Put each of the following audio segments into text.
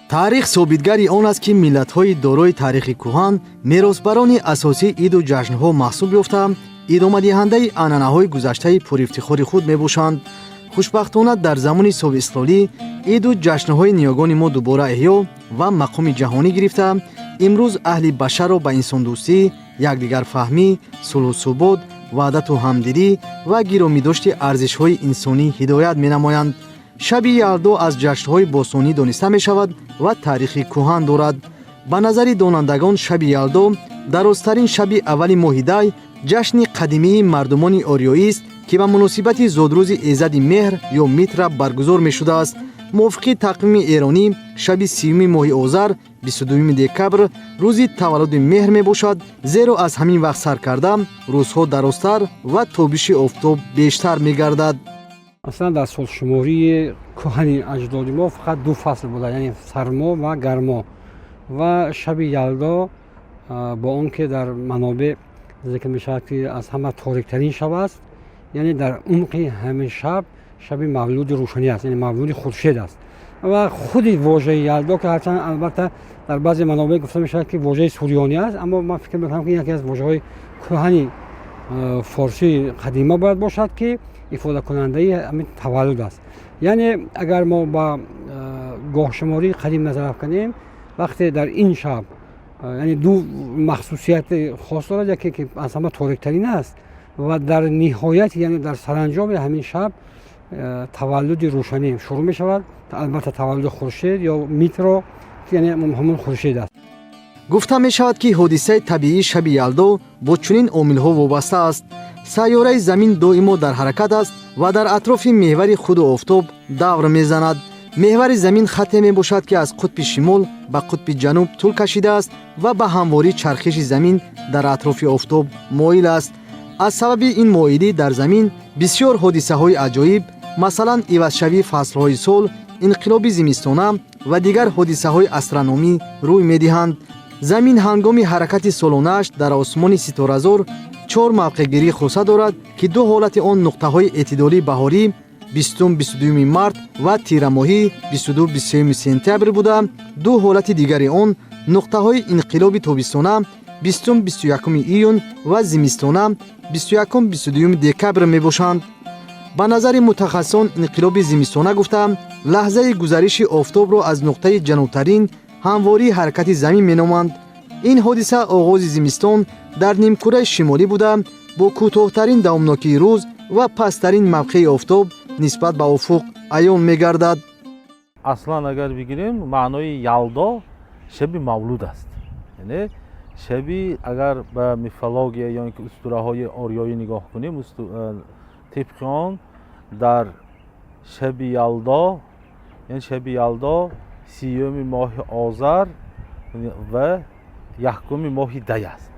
Таърих собитгари он аст, ки миллатҳои дорои таърихи кӯҳан меросбарони асосии иду ҷашнҳо маҳсуб ёфта, идомадиҳандаи анъанаҳои гузаштаи пурифтихори худ мебошанд. Хушбахтона, дар замони соҳибистиқлолӣ иду ҷашнҳои ниёгони мо дубора эҳё ва мақоми ҷаҳонӣ гирифта, имрӯз аҳли башарро ба инсондӯстӣ, якдигарфаҳмӣ, сулҳу субот, ваҳдату ҳамдилӣ ва гиромидошти арзишҳои инсонӣ ҳидоят менамоянд. Шаби Ялдо аз ҷашнҳои бостонӣ дониста мешавад ва таърихи кӯҳан дорад. Ба назари донандагон, шаби Ялдо, дарозтарин шаби аввали моҳи дай, ҷашни қадимии мардумони ориёист, ки ба муносибати зодрӯзи эзади Меҳр ё Митра баргузор мешудааст. Мувофиқи тақвими эронӣ, шаби 30-уми моҳи озар, 22 декабр, рӯзи таваллуди Меҳр мебошад, зеро аз ҳамин вақт сар карда рӯзҳо дарозтар ва тобиши офтоб бештар мегардад. Аслан дар солшумории кӯҳани аҷдоди мо фақат ду фасл буда, яъне сармо ва гармо. Ва шаби Ялдо, бо он ки дар манобеъ зикр мешавад, ки аз ҳама ториктарин шаб аст, яъне дар умқи ҳамин шаб шаби мавлуди рӯшанӣ аст, яъне мавлуди хуршед аст. Ва худи вожаи Ялдо, ки ҳарчанд албатта дар баъзе манобеъ гуфта мешавад, ки вожаи сурёнӣ аст, аммо ман фикр мекунам, ки яке аз вожаҳои кӯҳани форсии қадима бояд бошад, ки ифодакунандаи ҳамин таваллуд аст. Яъне агар мо ба гоҳшумории қадим назар афканем, вақте дар ин шаб, яъне ду махсусияти хос дорад: яке ки аз ҳама ториктарин аст ва дар ниҳоят, яъне дар саранҷоми ҳамин шаб таваллуди рӯшанӣ шурӯъ мешавад, албатта таваллуди хуршед ё Митро, яъне ҳамон хуршед аст. Гуфта мешавад, ки ҳодисаи табиии шаби Ялдо бо чунин омилҳо вобаста аст. Сайёраи Замин доимо дар ҳаракат аст ва дар атрофи меҳвари худу офтоб давр мезанад. Меҳвари Замин хатте мебошад, ки аз қутби шимол ба қутби ҷануб тӯл кашидааст ва ба ҳамворӣ чархиши Замин дар атрофи офтоб моил аст. Аз сабаби ин моилӣ дар Замин бисьёр ҳодисаҳои аҷоиб, масалан, ивазшавии фаслҳои сол, инқилоби зимистона ва дигар ҳодисаҳои астрономӣ рӯй медиҳанд. Замин ҳангоми ҳаракати солонааш дар осмони ситоразор чор мавқеъгирии хоса дорад, ки ду ҳолати он нуқтаҳои эътидолии баҳорӣ, 20-22 март, ва тирамоҳӣ, 22-23 сентябр буда, ду ҳолати дигари он нуқтаҳои инқилоби тобистона, 20-21 июн, ва зимистона, 21-22 декабр мебошанд. Ба назари мутахассисон, инқилоби зимистона гуфта лаҳзаи гузариши офтобро аз нуқтаи ҷанубтарин ҳамвории ҳаракати Замин меноманд. Ин ҳодиса оғози зимистон дар нимкураи шимолӣ буда, бо кӯтоҳтарин давомнокии рӯз ва пасттарин мавқеи офтоб нисбат ба уфуқ аён мегардад. Аслан агар бигирем, маънои Ялдо шаби мавлуд аст. Яъне шаби, агар ба мифология ё ин ки устураҳои ориёӣ нигоҳ кунем, тибқи он дар шаби Ялдо, яъне шаби Ялдо 30-уми моҳи озар ва 1-уми моҳи дай аст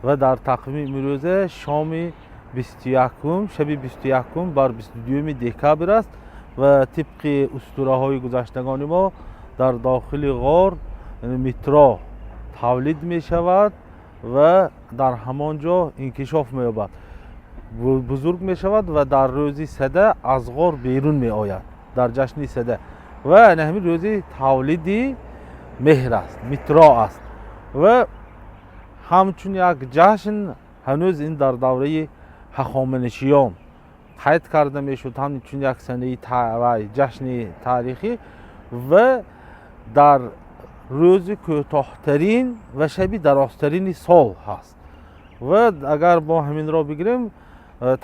ва дар тақвими имрӯза шоми 21-ум, шаби 21-ум бар 22-юми декабр аст. Ва тибқи устураҳои гузаштагони мо, дар дохили ғор Митро тавлид мешавад ва дар ҳамон ҷо инкишоф меёбад, бузург мешавад ва дар рӯзи Сада аз ғор берун меояд, дар ҷашни Сада. Ва ҳамин рӯзи тавлиди Меҳр аст, Митро аст ва ҳамчун як ҷашн ҳанӯз ин дар давраи Ҳахоманишиён қайд карда мешуд, ҳамчун як санаи ҷашни таърихӣ ва дар рӯзи кӯтоҳтарин ва шаби дарозтарини сол ҳаст. Ва агар мо ҳаминро бигирем,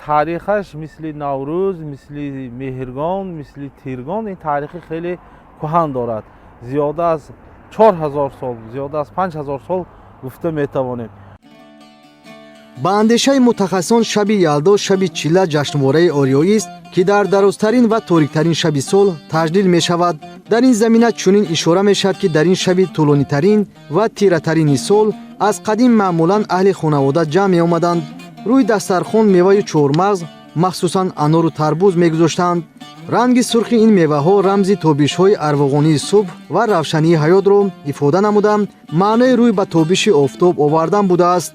таърихаш мисли Наврӯз, мисли Меҳргон, мисли Тиргон, ин таърихи хеле кӯҳан дорад, зиёда аз 4000 сол, зиёда аз 5000 сол гуфта метавонем. Ба андешаи мутахассисон, шаби Ялдо шаби чилла ҷашнвораи ориёист, ки дар дарозтарин ва ториктарин шаби сол таҷлил мешавад. Дар ин замина чунин ишора мешавад, ки дар ин шаби тӯлонитарин ва тиратарини сол аз қадим маъмулан аҳли хонавода ҷамъ меомаданд, рӯи дастархон меваю чормағз, махсусан анору тарбуз мегузоштанд. Ранги сурхи ин меваҳо рамзи тобишҳои арвоғонии субҳ ва равшании ҳаётро ифода намуда, маънои рӯй ба тобиши офтоб овардан будааст.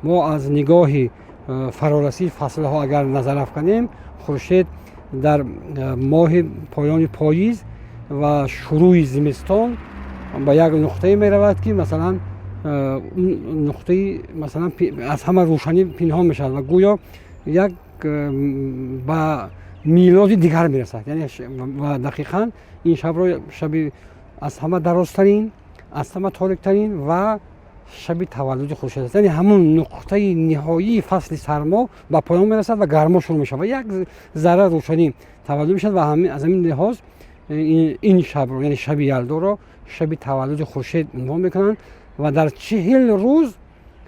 Мо аз нигоҳи фарорасии фаслҳо агар назар афканем, хуршед дар моҳи поёни поиз ва шурӯи зимистон. Ба як нуқтае меравад, ки масалан нуқтаи масалан аз ҳама рӯшанӣ пинҳон мешавад ва гӯё як ба милоди дигар мерасад. Яъне ва дақиқан ин шабро шаби аз ҳама дарозтарин, аз ҳама ториктарин ва шаби таваллуди хуршед аст. Яъне ҳамун нуқтаи ниҳоии фасли сармо ба поён мерасад ва гармо шурӯъ мешавад ва як зарра рӯшанӣ таваллуд мешавад. Ва аз ҳамин лиҳоз ин шабро, яъне шаби Ялдоро, шаби таваллуди хуршед унвон мекунанд. Ва дар 40 рӯз,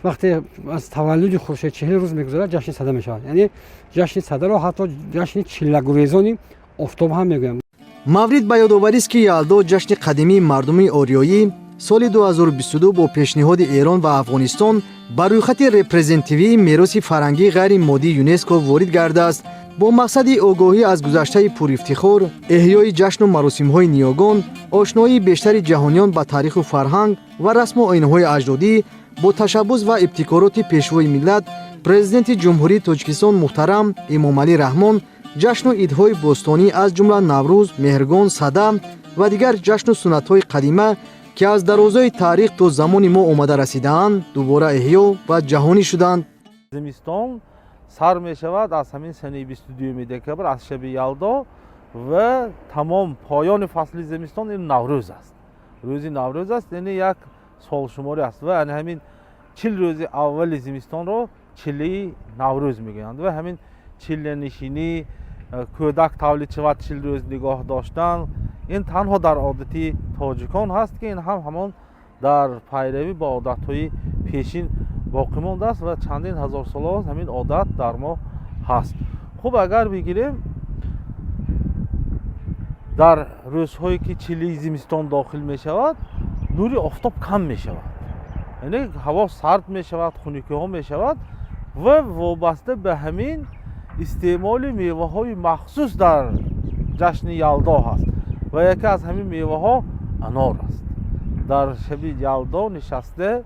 вақте аз таваллуди хуршед 40 рӯз мегузарад, ҷашни Сада мешавад. Яъне ҷашни Садаро ҳатто ҷашни чиллагурезони офтоб ҳам мегӯянд. Маврид ба ёдоварист, ки Ялдо, ҷашни қадимии мардуми ориёӣ, соли 2022 бо пешниҳоди Эрон ва Афғонистон ба рӯйхати репрезентативии мероси фарҳангии ғайримоддии ЮНЕСКО ворид гардааст. Бо мақсади огоҳӣ аз гузаштаи пурифтихор, эҳёи ҷашну маросимҳои ниёгон, ошноии бештари ҷаҳониён ба таъриху фарҳанг ва расму оинҳои аҷдодӣ, бо ташаббус ва ибтикороти Пешвои миллат, Президенти Ҷумҳурии Тоҷикистон муҳтарам Эмомалӣ Раҳмон, ҷашну идҳои бостонӣ, аз ҷумла Наврӯз, Меҳргон, Сада ва дигар ҷашну суннатҳои қадима, ки аз дарозои таърих то замони мо омада расидаанд, дубора эҳё ва ҷаҳонӣ шуданд. Зимистон сар мешавад аз ҳамин санаи 22 декабр, аз шаби Ялдо, ва тамом поёни фасли зимистон ин Наврӯз аст, рӯзи Наврӯз аст. Яъне як солшуморӣ аст ва ана ҳамин 40 рӯзи аввали зимистонро чилии Наврӯз мегӯянд. Ва ҳамин чилланишинӣ, кӯдак тавлид шавад, 40 рӯз нигоҳ доштан, ин танҳо дар одати тоҷикон ҳаст, ки ин ҳам ҳамон дар пайравӣ ба одатҳои пешин боқӣ мондааст ва чандин ҳазор солҳо ҳамин одат дар мо ҳаст. Хуб, агар бигирем, дар рӯзҳое ки чилии зимистон дохил мешавад, нури офтоб кам мешавад, яъне ҳаво сард мешавад, хунукиҳо мешавад ва вобаста ба ҳамин истеъмоли меваҳои махсус дар ҷашни Ялдо ҳаст ва яке аз ҳамин меваҳо анор аст. Дар шаби Ялдо нишаста,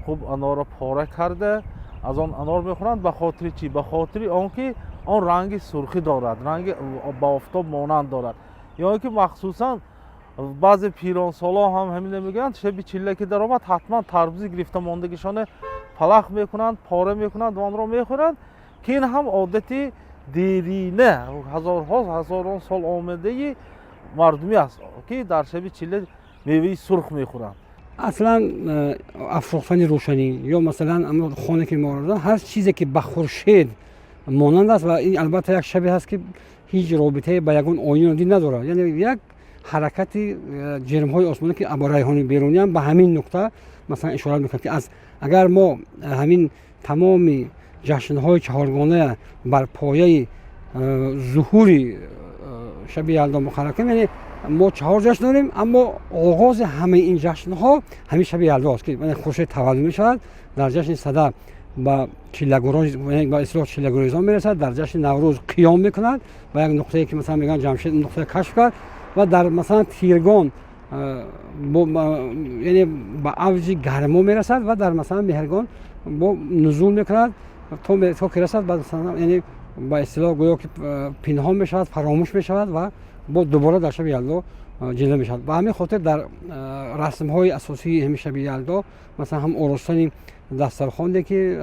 хуб, анорро пора карда, аз он анор мехӯранд. Ба хотири чӣ? Ба хотири он ки он ранги сурхӣ дорад, ранги ба офтоб монанд дорад. Ё ин ки махсусан баъзе пиронсолон ҳам ҳамина мегӯянд: шаби чилла ки даромад, ҳатман тарбузи гирифта мондагишона палах мекунанд, пора мекунанд ва онро мехӯранд, ки ин ҳам одати дерина, ҳазорҳо ҳазорон сол омадаи мардумӣ аст, ки дар шаби чилла меваи сурх мехӯранд. Аслан афрохтани рӯшанӣ ё масалан хоне ки мо ҳар чизе ки ба хуршед монанд аст. Ва ин албатта як шабе ҳаст, ки ҳеҷ робитае ба ягон оину дин надорад, яъне як ҳаракати ҷирмҳои осмонӣ, ки Абурайҳони Беруниам ба ҳамин нуқта масалан ишора мекунад, ки аз агар мо ҳамин тамоми ҷашнҳои чаҳоргона бар пояи зуҳури шаби Ялдо муқаррар кунем, яъне мо чаҳор ҷашн дорем, аммо оғози ҳамаи ин ҷашнҳо ҳамин шаби Ялдо аст, ки хуршед таваллуд мешавад. Дар ҷашни Сада ба чиллагурон, ба истилоҳ чиллагурезон мерасад. Дар ҷашни Наврӯз қиём мекунад ба як нуқтае, ки масалан мегӯянд Ҷамшед нуқтаи кашф кард. Ва дар масалан Тиргон, яъне ба авҷи гармо мерасад ва дар масалан Меҳргон бо нузул мекунад то ки расад, яъне ба истилоҳ гӯё ки пинҳон мешавад, фаромӯш мешавад ва бо дубора дар шаби Ялдо ҷилва мешавад. Ба ҳамин хотир дар расмҳои асосии ҳамин шаби Ялдо, масалан, ҳам оростани дастархоне, ки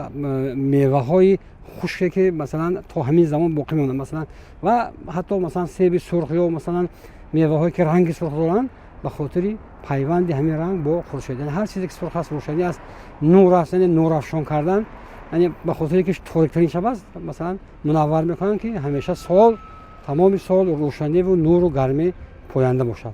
меваҳои хушке, ки масалан то ҳамин замон боқӣ мемонад, масалан, ва ҳатто масалан себи сурх ё масалан меваҳое, ки ранги сурх доранд, ба хотири пайванди ҳамин ранг бо хуршед. Яъне ҳар чизе ки сурх аст, рӯшанӣ аст, нур аст, яъне нурафшон кардан, яъне ба хотире ки ториктарин шаб аст, масалан мунаввар мекунанд, ки ҳамеша сол, тамоми сол рӯшаниву нуру гармӣ поянда бошад.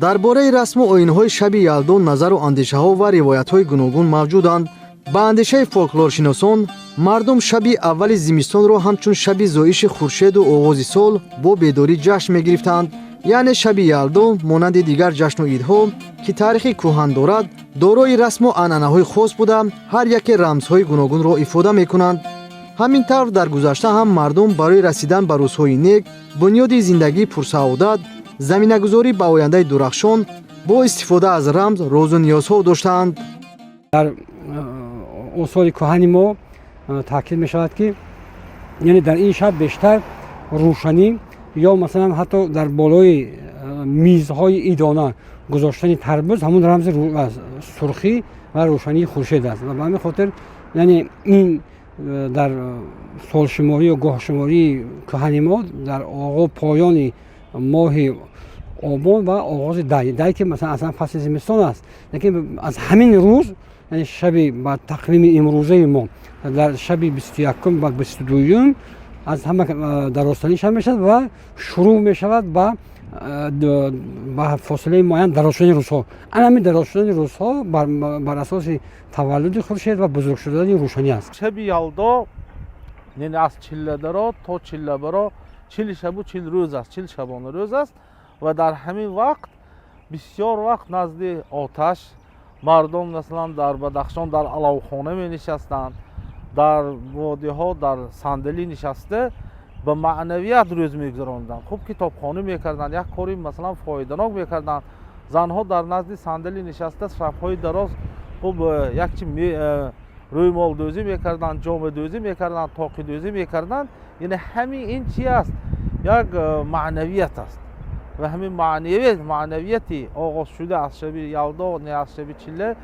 Дар бораи расму оинҳои шаби Ялдо назару андешаҳо ва ривоятҳои гуногун мавҷуданд. Ба андешаи фолклоршиносон, мардум шаби аввали зимистонро ҳамчун шаби зоиши хуршеду оғози сол бо бедорӣ ҷашн мегирифтанд. Яъне шаби Ялдо, монанди дигар ҷашну идҳо, ки таърихи кӯҳан дорад, дорои расму анъанаҳои хос буда, ҳар яке рамзҳои гуногунро ифода мекунанд. Ҳамин тавр, дар гузашта ҳам мардум барои расидан ба рӯзҳои нек, бунёди зиндагии пурсаодат, заминагузорӣ ба ояндаи дурахшон бо истифода аз рамз розу ниёзҳо доштаанд. Дар осори кӯҳани мо таъкид мешавад, ки яъне дар ин шаб бештар рӯшанӣ ё масалан ҳатто дар болои мизҳои идона. Гузоштани тарбуз ҳамун рамзи сурхӣ ва рӯшании хуршед аст. Ва ба ҳамин хотир, яъне ин дар солшуморӣ ё гоҳшумории кӯҳани мо дар поёни моҳи обон ва оғози дай, дай ки масалан аслан фасли зимистон аст, лекин аз ҳамин рӯз, яъне шаби ба тақвими имрӯзаи мо дар шаби 21-ум ва 22-юм аз ҳама дарозтарин шаб мешавад ва шурӯъ мешавад ба фосилаи муайян дароз шудани рӯзҳо. Ана ҳамин дароз шудани рӯзҳо бар асоси таваллуди хуршед ва бузург шудани рӯшанӣ аст. Шаби Ялдо, яъне аз чилладаро то чиллабаро 40 шабу 40 рӯз аст, 40 шабона рӯз аст. Ва дар ҳамин вақт бисёр вақт назди оташ мардум, масалан, дар Бадахшон дар алавхона менишастанд, дар водиҳо дар сандалӣ нишаста ба маънавият рӯз мегузаронданд, хуб китобхонӣ мекарданд, як кори, масалан, фоиданок мекарданд. Занҳо дар назди сандалӣ нишаста шабҳои дароз хуб як чи рӯймолдӯзӣ мекарданд, ҷомадӯзӣ мекарданд, тоқидӯзӣ мекарданд. Яъне ҳамин ин чи аст? Як маънавият аст. Ва ҳамин маънавияти оғозшуда аз шаби Ялдо, не, аз шаби чилла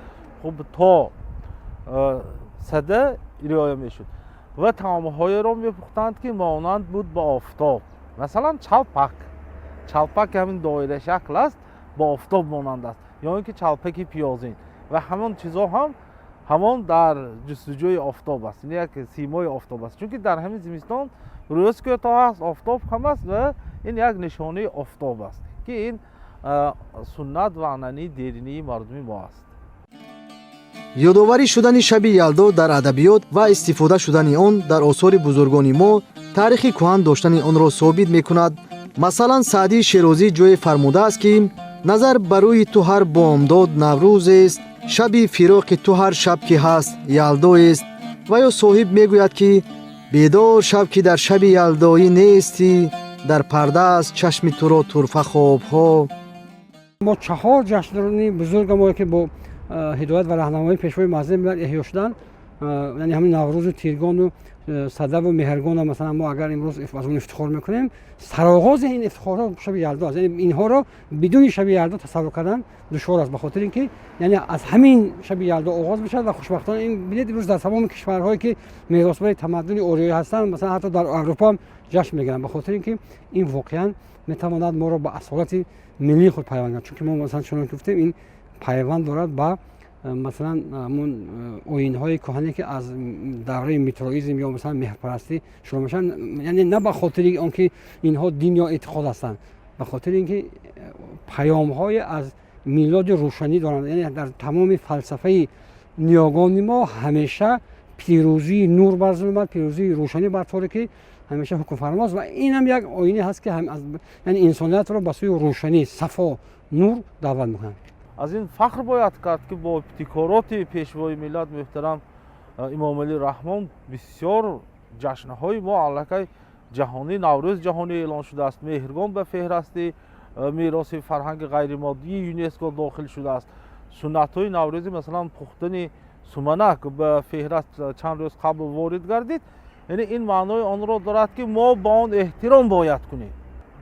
хуб то сада риоя мешуд. Ва таомҳоеро мепухтанд, ки монанд буд ба офтоб, масалан, чалпак. Чалпак ҳамин доирашакл аст, ба офтоб монанд аст, ё ин ки чалпаки пиёзин ва ҳамон чизҳо ҳам ҳамон дар ҷустуҷӯи офтоб аст, як симои офтоб аст, чунки дар ҳамин зимистон рӯз кӯтоҳ аст, офтоб кам аст ва ин як нишонаи офтоб аст, ки ин суннат ва анъанаи деринии мардуми мо аст. Ёдоварӣ шудани шаби Ялдо дар адабиёт ва истифода шудани он дар осори бузургони мо таърихи кӯҳан доштани онро собит мекунад. Масалан, Саъдии Шерозӣ ҷое фармудааст, ки назар ба рӯи ту ҳар бомдод наврӯзест, шаби фироқи ту ҳар шаб ки ҳаст ялдоест. Ва ё соҳиб мегӯяд, ки бедор шав, ки дар шаби ялдоӣ нестӣ, дар парда аст чашми туро турфа хобҳо. Мо чаҳор ҷашни бузурга мо, ки бо ҳидоят ва раҳнамоии Пешвои муаззами миллат эҳё шуданд, яъне ҳамин Наврӯзу Тиргону Садаву Меҳргона, масалан, мо агар имрӯз аз он ифтихор мекунем, сароғози ин ифтихорҳо шаби Ялдо аст. Яъне инҳоро бидуни шаби Ялдо тасаввур кардан душвор аст, ба хотири ин ки яъне аз ҳамин шаби Ялдо оғоз мешавад. Ва хушбахтона ин бинед, имрӯз дар тамоми кишварҳое ки меросбари тамаддуни ориёӣ ҳастанд, масалан, ҳатто дар Аврупо ҳам ҷашн мегиранд, ба хотири ин ки ин воқеан метавонад моро ба асолати миллии худ пайванд кунад. Чунки мо, масалан, чунон ки гуфтем, ин пайванд дорад ба масалан ҳамун оинҳои кӯҳане, ки аз давраи митроизм ё масалан меҳрпарастӣ шурӯъ мешаванд. Яъне на ба хотири он ки инҳо дин ё эътиқод ҳастанд, ба хотири ин ки паёмҳое аз милоди рӯшанӣ доранд. Яъне дар тамоми фалсафаи ниёгони мо ҳамеша пирӯзии нур бар зулмат, пирӯзии рӯшанӣ бар торикӣ ҳамеша ҳукмфармост. Ва инам як оине ҳаст, ки яъне инсониятро ба сӯи рӯшанӣ, сафо, нур даъват мекунад. Аз ин фахр бояд кард, ки бо ибтикороти Пешвои миллат муҳтарам Имомалӣ Раҳмон бисёр ҷашнҳои мо аллакай ҷаҳонӣ, Наврӯз ҷаҳонӣ эълон шудааст, Меҳргон ба феҳрасти мероси фарҳанги ғайримоддии ЮНЕСКО дохил шудааст, суннатҳои наврӯзӣ, масалан, пухтани суманак ба феҳраст чанд рӯз қабл ворид гардид. Яъне ин маънои онро дорад, ки мо ба он эҳтиром бояд кунем.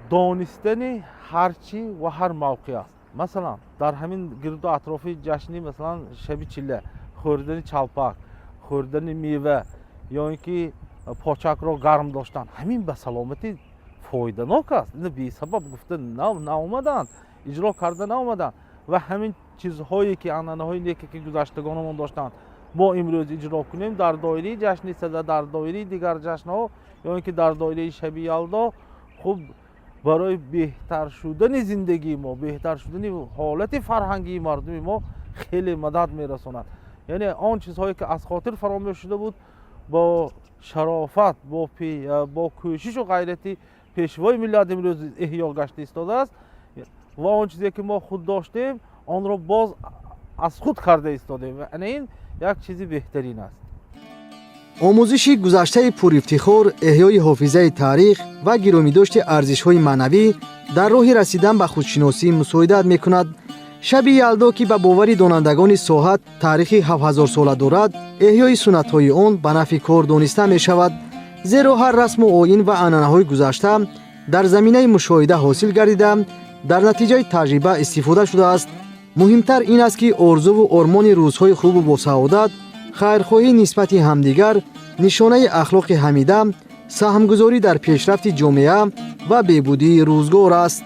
Донистани ҳар чӣ ва ҳар мавқеъ аст. Масалан, дар ҳамин гирду атрофи ҷашни, масалан, шаби чилла хӯрдани чалпак, хӯрдани мева ё ин ки почакро гарм доштан, ҳамин ба саломатӣ фоиданок аст. Ина бесабаб гуфта наомаданд, иҷро карда наомаданд. Ва ҳамин чизҳое ки анъанаҳои неке, ки гузаштагонамон доштанд, мо имрӯз иҷро кунем дар доираи ҷашни Сада, дар доираи дигар ҷашнҳо ё ин ки дар доираи шаби Ялдо, хуб барои беҳтар шудани зиндагии мо, беҳтар шудани ҳолати фарҳангии мардуми мо хеле мадад мерасонад. Яъне он чизҳое ки аз хотир фаромӯш шуда буд, бо шарофат, бо кӯшишу ғайрати Пешвои миллат имрӯз эҳё гашта истодааст. Ва он чизе ки мо худ доштем, онро боз аз худ карда истодем. Ана ин як чизи беҳтарин аст. Омӯзиши гузаштаи пурифтихор, эҳёи ҳофизаи таърих ва гиромидошти арзишҳои маънавӣ дар роҳи расидан ба худшиносӣ мусоидат мекунад. Шаби Ялдо, ки ба бовари донандагони соҳат таърихи 7000-сола дорад, эҳёи суннатҳои он ба нафъи кор дониста мешавад, зеро ҳар расму оин ва анъанаҳои гузашта дар заминаи мушоҳида ҳосил гардида. Дар натиҷаи таҷриба истифода шудааст. Муҳимтар ин аст, ки орзуву ормони рӯзҳои хубу босаодат, хайрхоҳӣ нисбати ҳамдигар нишонаи ахлоқи ҳамида, саҳмгузорӣ дар пешрафти ҷомеа ва беҳбудии рӯзгор аст.